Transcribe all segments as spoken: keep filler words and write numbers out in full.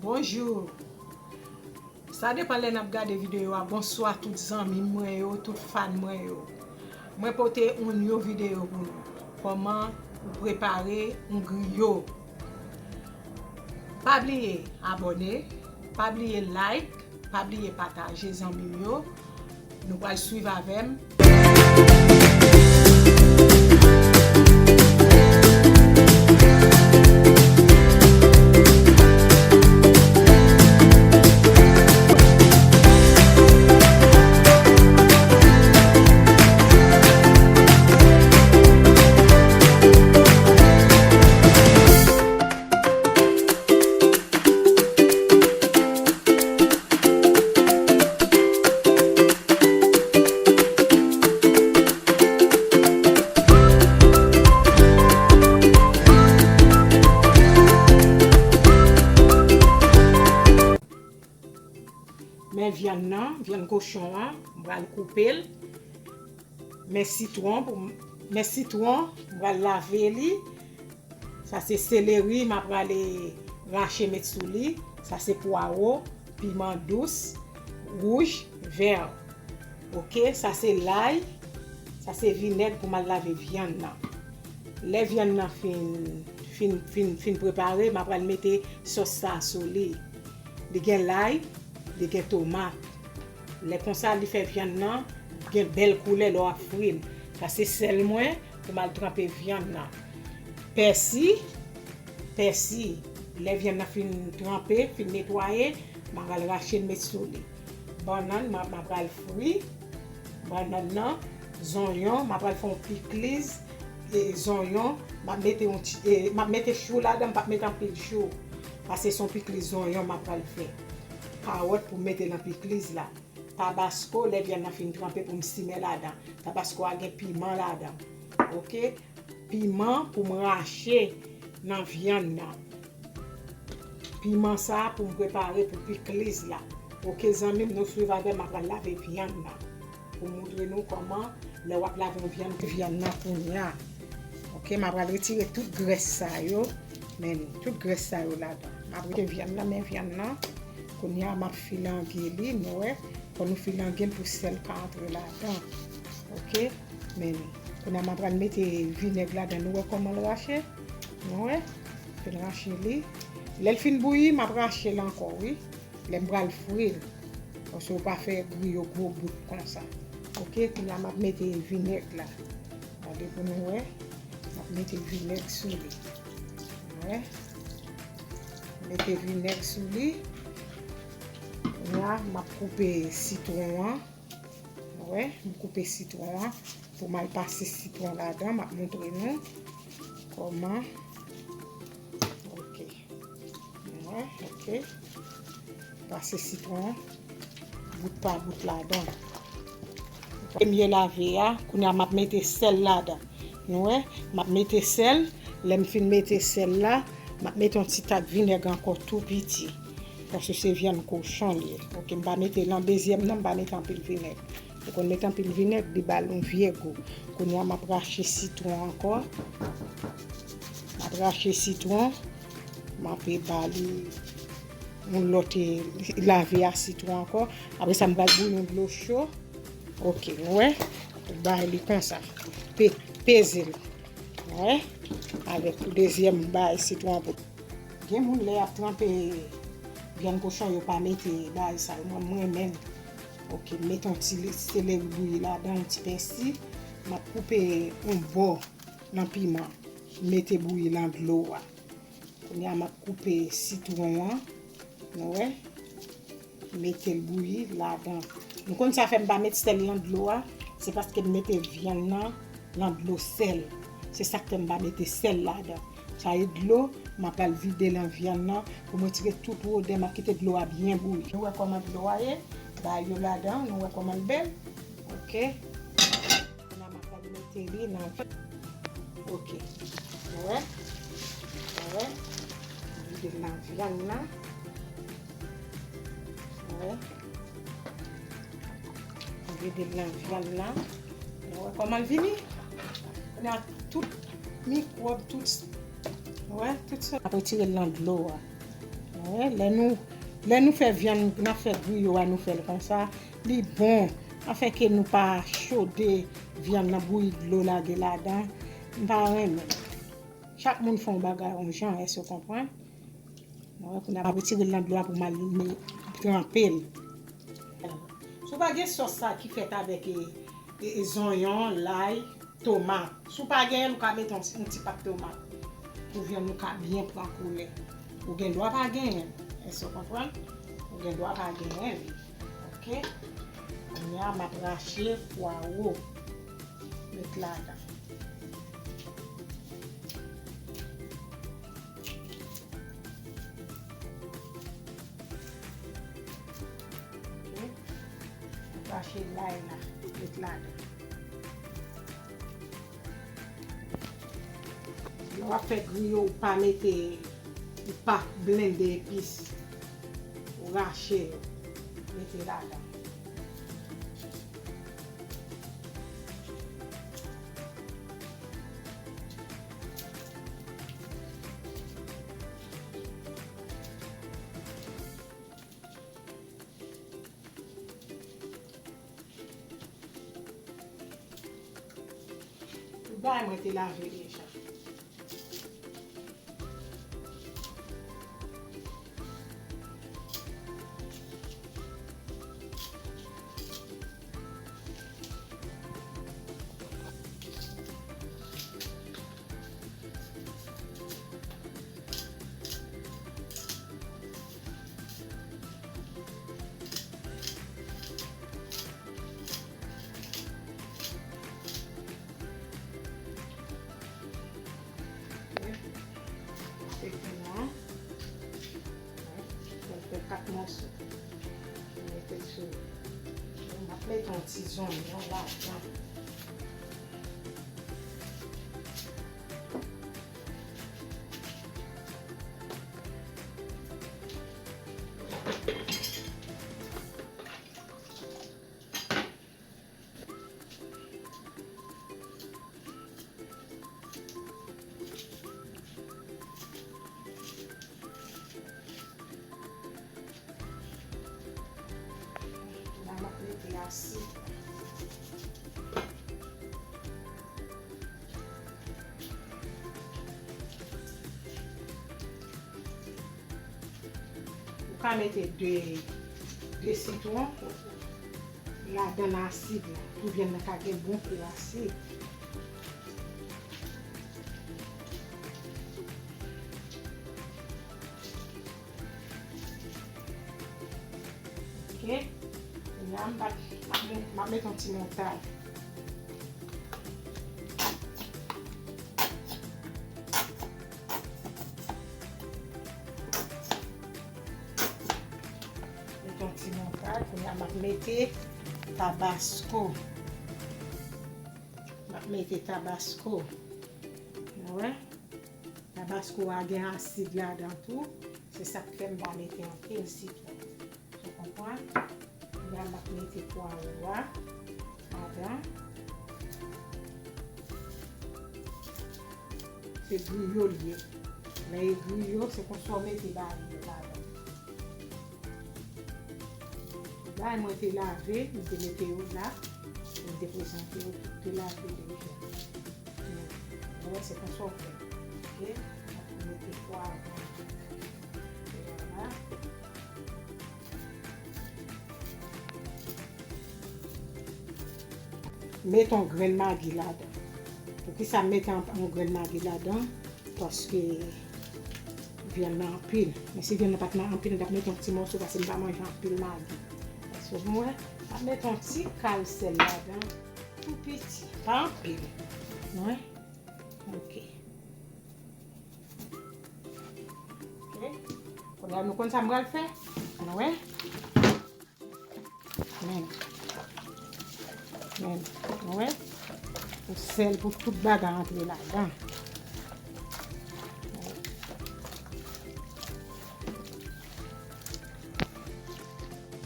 Bonjou. Sa depann lè n ap gade videyo a. Bonswa tout zanmi mwen yo, tout fan mwen yo. Mwen pote yon nouvo videyo pou nou. Kòman ou prepare yon griyo. Pa bliye abòne, pa bliye like, pa bliye pataje zanmi m yo. Nou pral swiv avè m. Men vyann nan, vyann kochon an, m pral koupe l. Men sitwon, pou m, men sitwon, m pral lave li. Sa se seleri, m ap prale rache met sou li. Sa se pwawo, piman dous, wouj, vè. Oke, sa se lay. Sa se vinèg pou m al lave vyann nan. Lè vyann nan fin, fin, fin, fin prepare, m ap pral mete sòs sa sou li. Li gen lay, li gen tomat. Lè konsa, li fè vyann nan gen bèl koulè lè w ap fri l. Sa se sèl mwen pou m al tranpe vyann nan. Pèsi, pèsi. Lè vyann nan fin tranpe, fin netwaye, m a pral rache l met sou li. Bannann, m a, m a pral fri. Bannann nan, zonyon, m a pral fè yon pikliz, e, zonyon, m ap mete yon ti, e, m ap mete chou ladan, m p ap mete anpil chou. Paske se yon pikliz zonyon m ap pral fè. Kawòt pou m mete nan pikliz la. Tabasko, lè vyann nan fin tranpe pou m simen ladan. Tabasko a gen piman ladan. Oke? Piman pou m rache nan vyann nan. Piman sa a pou m prepare pou pikliz la. Oke, zanmi m, nou swiv avè m, m ap pral lave vyann nan. Pou montre nou kòman, lè w ap lave yon vyann, vyann nan kounye a. Oke, m ap pral retire tout grès sa yo. Men, tout grès sa yo ladan. M ap retire vyann nan, men vyann nan. Kounye a, m ap filange li, nou wè. Fò nou filange l pou sèl ka antre ladan. Oke? Men, kounye a, m ap pral mete vinèg ladan. Nou wè kòman l rache? Nou wè? Fin rache li. Lè l fin bouyi, m ap rache l ankò, wi. Lè m pral fri l. Paske w pa fè griyo gwo bout konsa. Oke, kounye a m ap mete vinèg la. Gade pou nou wè. M ap mete vinèg sou li. Wè. Mete vinèg sou li. Kounye a, m ap koupe sitwon an. Wè, m koupe sitwon an. Pou m al pase sitwon ladan, m ap montre nou kòman. Oke. Wè, oke. Pase sitwon bout pa bout ladan. Premye lave a, kounye a m ap mete sèl ladan. Nou wè, m ap mete sèl. Lè m fin mete sèl la, m ap mete yon ti tak vinèg ankò tou piti. Paske se vyann kochon li ye. Oke, m pa mete nan dezyèm nan, m pa mete anpil vinèg. Ou konn mete anpil vinèg, li ba l yon vye gou. Kounye a, m ap rache sitwon ankò. M ap rache sitwon. M ap ba li yon lòt, eh, lave a sitwon ankò. Apre sa, m pral bouyi yon dlo cho. Oke, nou wè. Bay li konsa. Pe-, peze l. Wè. Avèk dezyèm bay sitwon pou. Gen moun lè y ap tranpe vyann kochon yo pa mete bay sa yo. Mwen, mwen menm. Oke, m mete yon ti li-, seleri bouyi ladan, yon ti pèsi. M ap koupe yon bò nan piman. M mete bouyi nan dlo a. Kounye a m ap koupe sitwon an. Nou wè? Mete l bouyi ladan. Nou konn sa fè m pa met sèl nan dlo a, se paske m mete vyann nan nan dlo sèl. Se sa k fè m pa mete sèl ladan. Sa e dlo, m ap al vide nan vyann nan pou m retire tout wodè, m ap kite dlo a byen bouyi. Nou wè kòman dlo a ye, bay yo ladan, nou wè kòman l bèl. Oke. Kounye a m ap al mete li nan. Oke. Ou wè? Ou wè? Vide l nan vyann nan. Ou wè? Vide l nan vyann nan. Ou wè kòman l vini? Kounye a tout mikwòb, tout, ou wè, tout sa. Ap retire l nan dlo a. Wè, lè nou, lè nou fè vyann, n ap fè griyo a, nou fè l konsa, li bon. Afè ke nou pa chode vyann nan, bouyi dlo lage ladan. M pa renmen. Chak moun fè yon bagay yon jan, èske w konprann? Wè, kounye a m ap retire l nan dlo a pou m al me-, tranpe l. Si w pa gen sòs sa ki fèt avèk, e, e, e, zonyon, lay, tomat. Si w pa genyen l, ou ka mete yon, yon ti pat tomat pou vyann ou ka byen pran koulè. Ou gen dwa pa genyen l. Èske w konprann? Ou gen dwa pa genyen l. Oke? Kounye a, m ap rache pwawo. Met ladan. Oke. Rache lay la, met ladan. Lè w ap fè griyo, ou pa mete, ou pa blende epis. Ou rache yo, mete ladan. Tout bagay mwen te lave deja. Fè kou an. Mwen fè kat mòso. Mete sou. M ap mete yon ti zonyon ladan. La, m ap mete asid. Ou ka mete de, de sitwon ladan asid la, pou vyann nan ka gen bon kou asid. Oke. Kounye a, m ap, m ap met, m ap met yon ti moutad. Met yon ti moutad. Kounye a, m ap mete tabasko. M ap mete tabasko. Nou wè? Tabasko a gen asid ladan tou. Se sa k fè m pa mete anpil sitwon. Ou konprann? Kounye a m ap mete pwawo a ladan. Se griyo l ye. Lè e griyo, se konsa w mete bagay yo ladan. Bagay mwen te lave, m te mete yo la, m te prezante yo tout te lave deja. Men, nou wè se konsa w fè. Oke? Mete pwav. Vwala. Met yon grenn magi ladan. Poukisa m mete yon, yon grenn magi ladan? Paske vyann nan anpil. Men si vyann nan pa t nan anpil, m t ap mete yon ti mòso paske m pa manje anpil magi. Èske nou wè? M ap mete yon ti kal sèl ladan. Tou piti. Pa anpil. Nou wè? Oke. Oke. Kounye a nou konn sa m pral fè. Nou wè? Men. Men. Nou wè? Pou sèl, pou tout bagay antre ladan.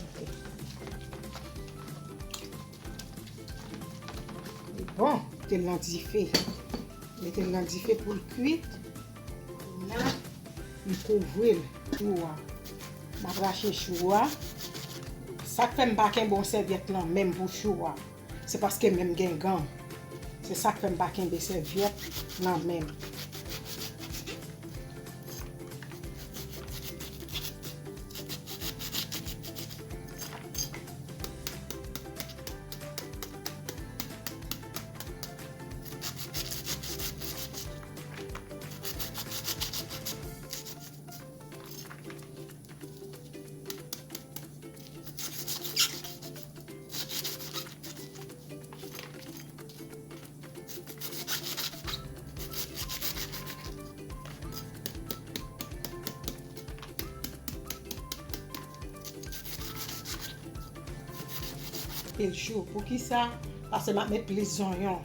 Ok. Bon, mete l nan dife. Mete l nan dife pou l kuit. Kounye a, m kouvri l tou a. M ap rache chou a. Sa k fè m pa kenbe yon sèvyèt nan men m pou chou a, se paske men m gen gan. Se sa k fè m pa kenbe sèvyèt nan men m. Pil chou. Poukisa? Paske m ap met plis zonyon.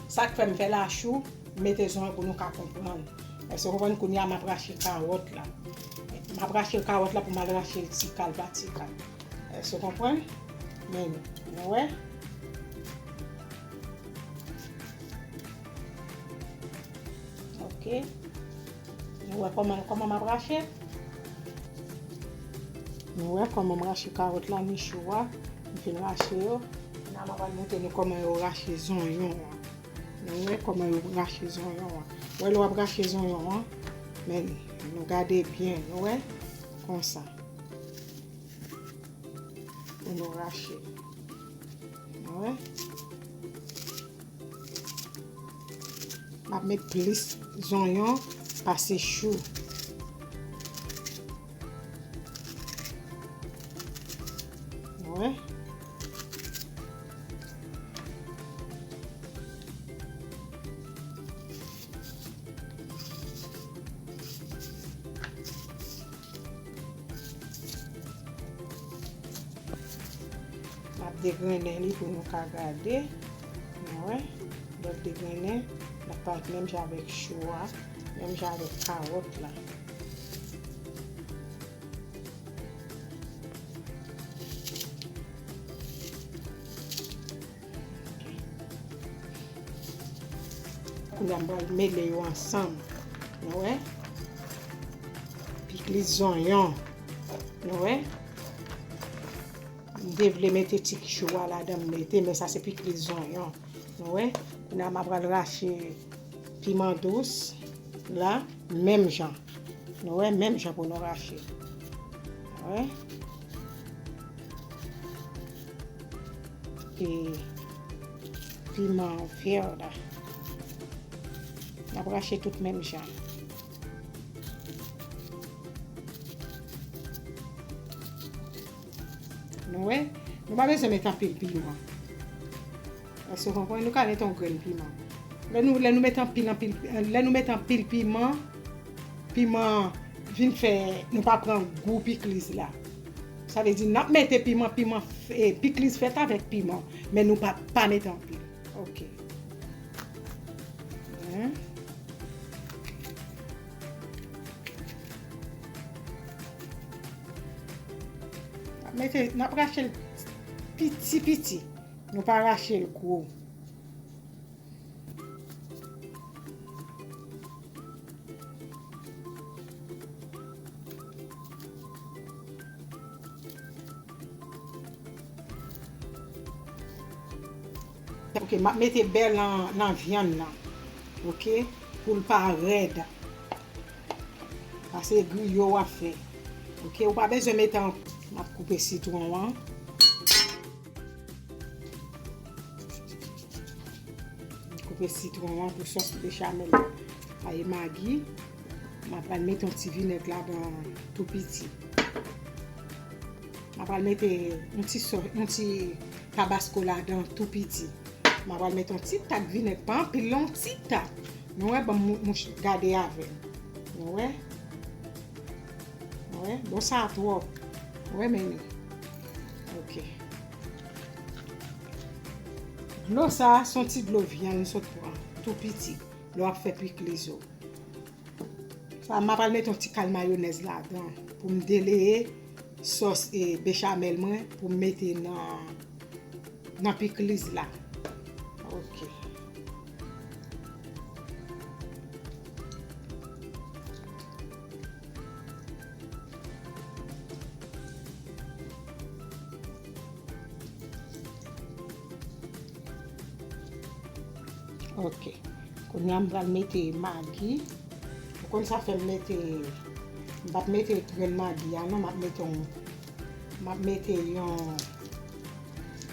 Sa k fè m fè la chou, m mete zonyon pou nou ka konprann. Èske w konprann? Kounye a, m ap rache kawòt la. M ap rache kawòt la pou m al rache l ti kal pa ti kal. Èske w konprann? Men, nou wè. Ok. Nou wè kòman, kòman m ap rache? Nou wè kòman m rache kawòt la, ni chou a. M fin rache yo. Kounye a m ap montre nou kòman yo rache zonyon an. Nou wè kòman yo rache zonyon an. Wè lè w ap rache zonyon an. Men, nou gade byen, nou wè. Konsa. Pou nou rache. Nou wè. M ap met plis zonyon pase chou. Wè. M ap degrennen li pou nou ka gade. Nou wè, lè w degrennen, l ap parèt menm jan avèk chou a, menm jan avèk kawòt la. Kounye a m pral mele yo ansanm. Nou wè? Pikliz zonyon. Nou wè? M te vle mete ti chou a ladan, m mete, men sa se pikliz zonyon. Nou wè? Kounye a m ap pral rache piman dous la, menm jan. Nou wè, menm jan pou nou rache. Nou wè? E piman vè la. N ap rache tout menm jan. Nou wè? Nou pa bezwen met anpil piman. Èske w konprann? Nou ka met yon grenn piman. Lè nou, lè nou met anpil, anpil, lè nou met anpil piman, piman vin fè nou pa pran gou pikliz la. Sa vle di, n ap mete piman, piman, eh, pikliz fèt avèk piman, men nou pa, pa mete anpil. Ok. Hein? N ap mete, n ap rache l piti, piti. Nou pa rache l gwo. Ok, m ap mete bè nan, nan vyann nan. Ok, pou l pa rèd. Paske griyo w ap fè. Ok, ou pa bezwen mete an-, m ap koupe sitwon an. Koupe sitwon an pou sòs bechamel ak magi. M ap pral mete yon ti vinèg ladan tou piti. M ap pral mete yon ti sòs, yon ti tabasko ladan tou piti. M ap pral mete yon ti tak vinèg, pa anpil, yon ti tak. Nou wè, ban m mou-, mouch gade avè m. Nou wè? Wè, bon, sa twòp. Wè, men li. Ok. Dlo sa a, se yon ti dlo vyann sot pran, tou piti, lè w ap fè pikliz ou. Sa, m a pral mete yon ti kal mayonèz ladan pou m deleye sòs, e, bechamel mwen pou m mete nan, nan pikliz la. Ok. Ok. Kounye a m pral mete magi. Ou konn sa fè m mete, m p ap mete grenn magi a non, m ap mete yon, m ap mete yon,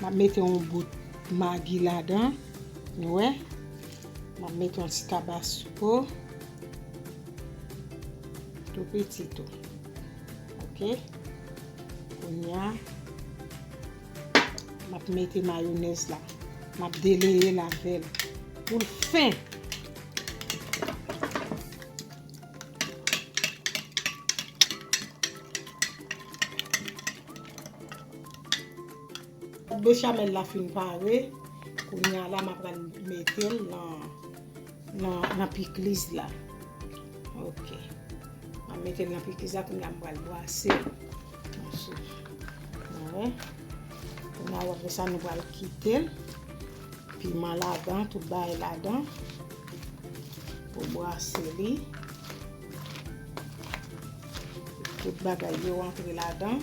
m ap mete yon bout magi ladan. Nou wè? M ap mete yon ti tabasco. Tou piti tou. Ok. Kounye a, m ap mete mayonèz la. M ap deleye l avè l pou l fen. Bechamèl la fin pare. Kounye a la, m ap pral mete l nan, nan, nan pikliz la. Ok. M ap mete l nan pikliz la, kounye a m pral brase l. Ansuit, nou wè. Kounye a, apre sa, nou pral kite l. Piman ladan, tout bagay ladan. Pou brase li. Tout bagay yo antre ladan.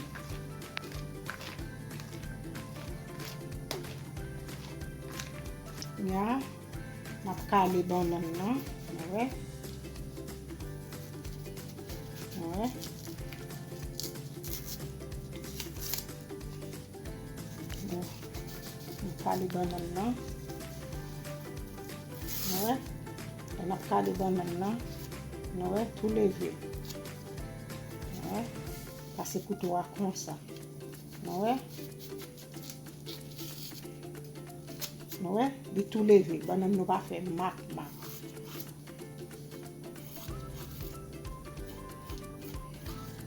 Nya, m ap kale bannann nan. Nou wè? Nou wè? Bon, nou kale bannann nan. Nou wè? Lè n ap kale bannann nan, nou wè, tou leve. Nou wè? Pase kouto a konsa. Nou wè? Nou wè? Li tou leve. Bannann nou pa fè mak mak.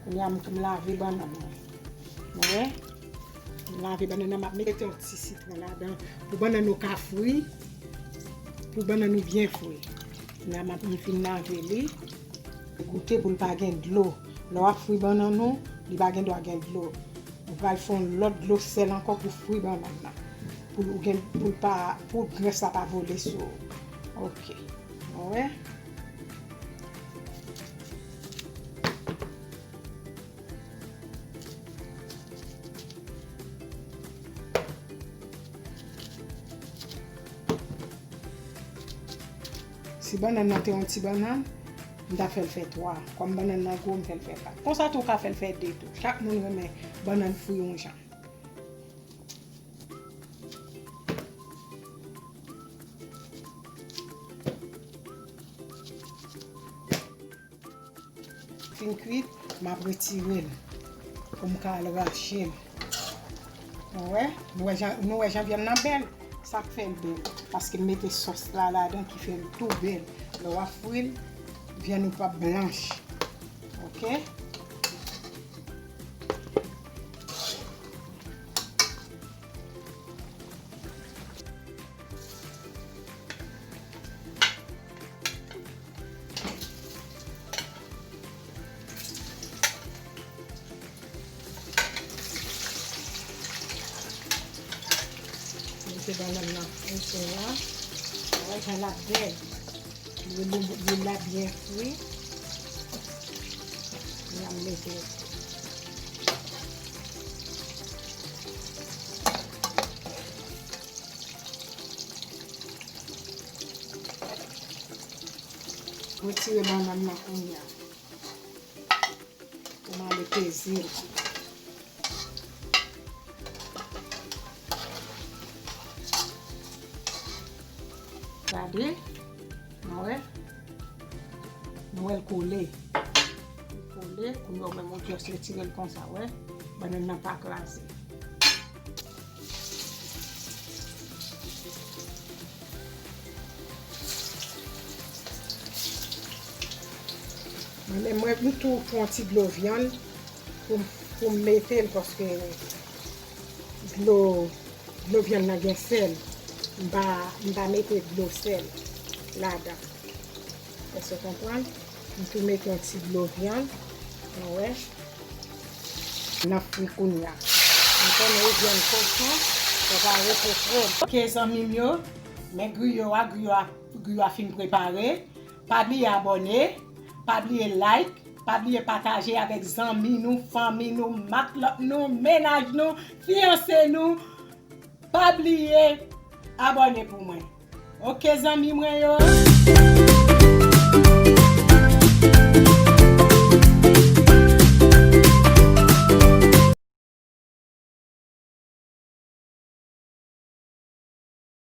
Kounye a m, m lave bannann nan. Nou wè? M lave bannann nan, m ap mete yon ti sitwon ladan pou bannann nou ka fri, pou bannann nou byen fri. Kounye a m ap, m fin lave li. Goute pou l pa gen dlo. Lè w ap fri bannann ou, li pa gen dwa gen dlo. Ou pral fè yon lòt dlo sèl ankò pou fri bannann nan. Pou l gen, pou l pa, pou grès la pa vole sou ou. Ok. Nou wè? Si bannann nan te yon ti bannann, m ta fè l fè twa. Kòm bannann nan gwo, m fè l fè kat. Konsa tou, w ka fè l fè de tou. Chak moun renmen bannann fri yon jan. Fin kwit, m ap retire l pou m ka al rache l. Nou wè? Nou wè jan, nou wè jan vyann nan bèl? Sa k fè l bèl. Paske m mete sòs la ladan ki fè l tou bèl. Lè w ap fri l, vyann ou p ap blanch. Ok? Mete bannann nan fri kounye a. Wè jan l ap bèl. Lwil, lwil la byen fri. Kounye a m mete Retire bannann nan kounye a. Pou m ale peze l. Gade, nou wè? Nou wè l kole. Li kole, kounye a w menm ou just retire l konsa, wè? Bannann nan pa kraze. Mwen menm, mwen, m tou pran ti dlo vyann pou m, pou m mete l, paske dlo, dlo vyann nan gen sèl. M pa, m pa mete dlo sèl ladan. Èske w konprann? M tou mete yon ti dlo vyann. Nou wè? Nan fri kounye a. M konnen ou vyann kochon, ou pa rete fre. Ok, zanmi m yo, men griyo a, griyo a, griyo a fin prepare. Pa bliye abòne, pa bliye like, pa bliye pataje avèk zanmi nou, fanmi nou, matlòt nou, mennaj nou, fiyanse nou. Pa bliye abòne pou mwen. Ok, zanmi mwen yo.